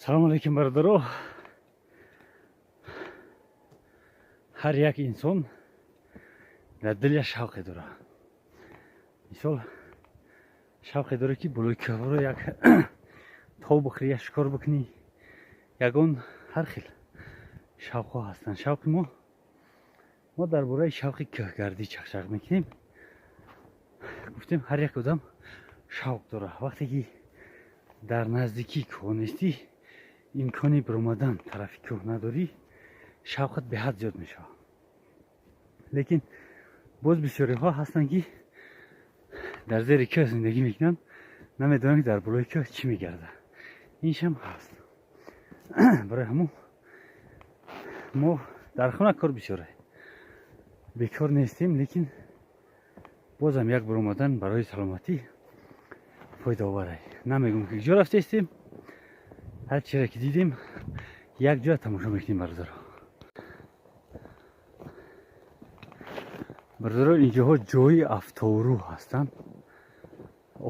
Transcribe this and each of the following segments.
Салом алейкум, бародаро. Ҳар як инсон дар дил як шавқе дорад. Мисол, шавқе дорад, ки болои кӯҳро як тов бихӯрӣ, як шикор бикунӣ, ягон ҳар хел шавқҳо ҳастанд. Шавқи мо дар бораи шавқи кӯҳгардӣ чақчақ мекунем. Гуфтем, ҳар як одам шавқ дорад. Вақте ки дар наздикии кӯҳ нестӣ, имкони биромадан тарафи кӯҳ надорӣ, шавқат беҳад зиёд мешавад. Лекин боз бисёриҳо ҳастанд, ки дар зери кӯҳ зиндагӣ мекунанд, намедонанд, ки дар болои кӯҳ чӣ мегардад. Иншам ҳаст. Барои ҳамун мо дар хона кор бисёре, бекор нестем, лекин бозам як биромадан барои саломатӣ фоидаовар. Намегум, ки куҷо рафтаистем, ҳар чире ки дидем, як ҷоя тамошо мекунем. Бародаро, бародаро, инҷоҳо ҷои афтобрӯ ҳастанд.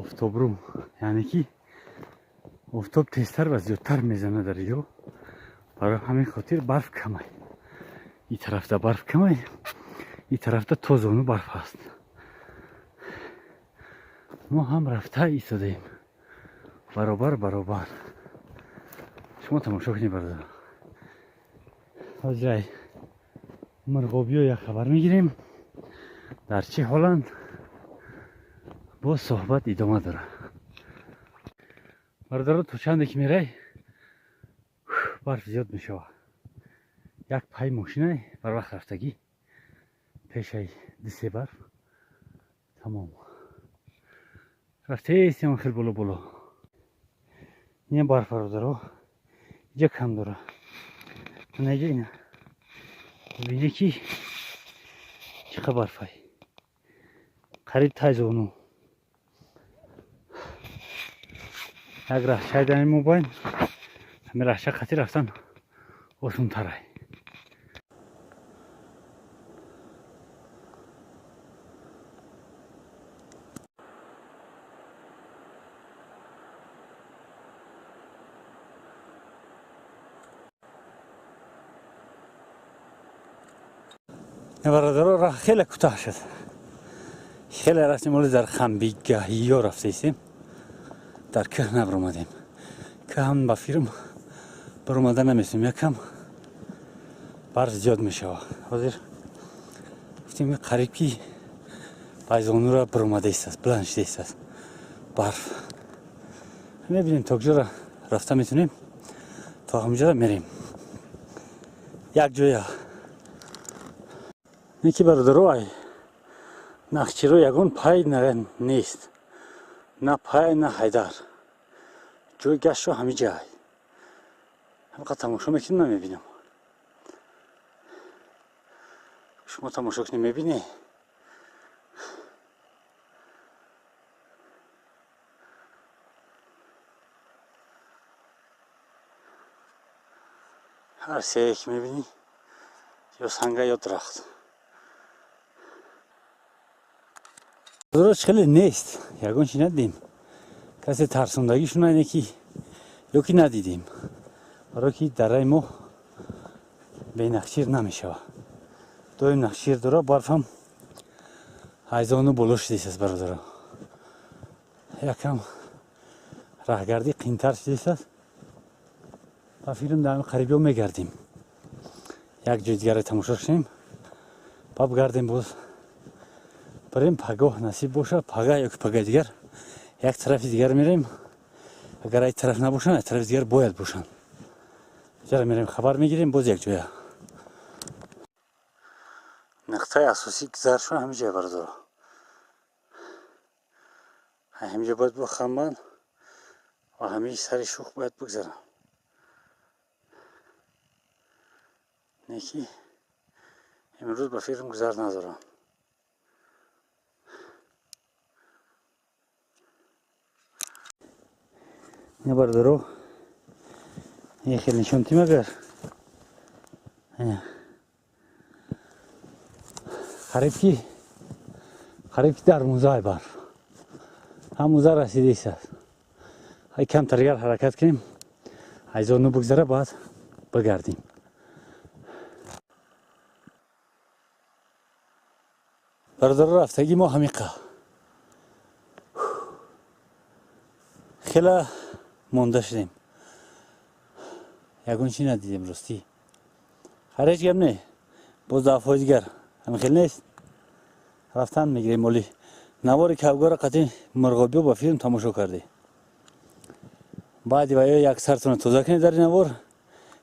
Офтобрӯ, яъне ки офтоб тезтар ва зиёдтар мезанад дар инҷо. Барои ҳамин хотир барф камай. И тарафта барф камай, и тарафта то зону барф ҳаст. Мо ҳам рафта истодаем баробар баробар. Шумо тамошо кунед, бародар. Ҳозирай мурғобиё як хабар мегирем, дар чӣ ҳоланд. Боз суҳбат идома дорад, бародаро. То чанде ки мерай, барф зиёд мешавад. Як пай мошинай барвақт рафтагӣ, пешай дисе барф тамом. Рафтаестем хел боло боло. Ина барф, бародаро, иҷа кам дора. Ана иҷа, ина бибине, ки чӣ қадр барфай, қариб тай зону. Як раҳчаи дар ин мобайн, ҳамин раҳча қатӣ рафтан осонтарай. Бародаро, роҳ хеле кӯтоҳ шуд. Хеле рафтем, оли дар хамбигаҳиё рафтаистем, дар кӯҳ набаромадем. Кӯҳ ҳам ба фирм баромада намесем, якам барф зиёд мешавад. Ҳозир гуфтем, қариб ки байзонура баромада истааст, баланд шуда истааст барф. Мебинем, то куҷора рафта метавонем, то ҳамҷора мерем як ҷоя. Неки, бародаро, ай нахчиро ягон пай нест, на пай, на ҳайдар. Ҷои гаштро ҳами ҷай ҳамақад тамошо мекунем, намебинам. Шумо тамошо кунем, мебинӣ. Ҳар сее ки мебинӣ, ё санга, ё дарахт. Дуруст, хеле нест, ягон чи надидем. Касе тарсондагишон не ки ё ки надидем, барое ки дараи мо бенахчир намешавад, доим нахчир дора. Барфам ҳайзону боло шудааст, бародаро. Якам раҳгардӣ қиинтар шудааст. Ба фикрам, дар қарибиё мегардем, як ҷои дигаре тамошо кунем, ба бигардем, боз барем. Пагоҳ насиб боша, пага ё ки пагаи дигар як тарафи дигар мерем. Агар ай тараф набошанд, ай тарафи дигар бояд бошанд. Ҷара мерем, хабар мегирем боз як ҷоя. Нуқтаи асосӣ гузаршон ҳамин ҷоя, бародаро. Ҳаминҷо бояд бихамбанд ва ҳамин сари шух бояд бигзаранд. Неки имрӯз ба фикрам гузар надорам. Не, бародаро, хел нишон тим, агар қариб ки дар музай барф, ҳам муза расида истааст. Ай камтаргар ҳаракат кунем, Айзону бигзара, баъд бигардем. Бародаро, рафтагӣ мо ҳамиқа. Хела монда шудем. Ягон чи надидем, ростӣ. Хайр, ҳеҷ гап не. Боз дафъҳои дигар. Ҳамин хел нест? Рафтан мегирем оли. Навори кавгора қатъи мурғобиё ба филм тамошо кардем. Баъди ваё як сартона тоза кунед дар ин навор,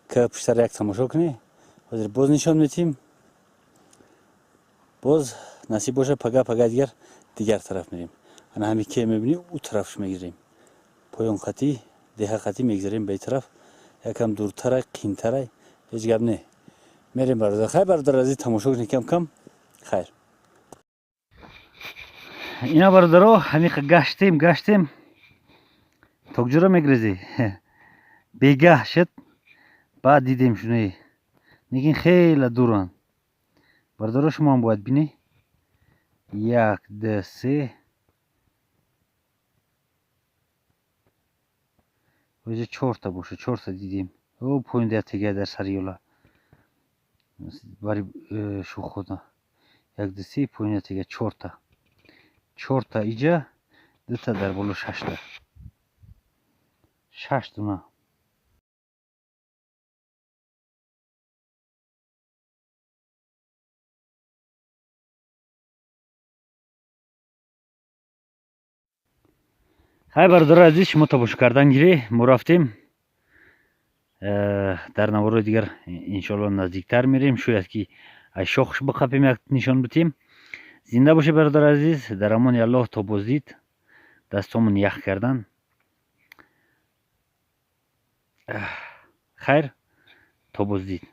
ки пуштара як тамошо кунед. Ҳозир боз нишон метиҳем. Боз насиб боша, пага пага дигар дигар тараф мерем. Ана ҳами ке мебинӣ, ӯ тарафш мегирем. Поён қатӣ, деҳа қатӣ мегзарем ба ин тараф. Якам дуртарай, қиинтарай, ҳеҷ гап не. Мерем, бародар. Хайр, бародар азиз, тамошо кунед кам кам. Хайр. Ина, бародаро, ҳамиқа гаштем, гаштем. Токҷура мегрезӣ. Бегаҳ шуд. Баъд дидем шунаи. Лекин хеле дуранд. Бародаро, шумо ҳам бояд бинӣ. Як, ду, се. Оҷа чорта боша, чорта дидем. О, поинда як дар сари ёла. Бари шухода. Як, ду, се, поинда тега чорта. Чорта иҷа, дута дар боло, шашта. Шаш дуна. Хайр, бародари азиз, шумо тамошо кардан гирӣ. Мо рафтем. Дар наворҳои дигар иншоалло наздиктар мерем. Шояд ки аз шохш биқапем, як нишон битем. Зинда бошед, бародари азиз, дар амони Аллоҳ, то боздид. Дастомон ях кардан. Хайр, то боздид.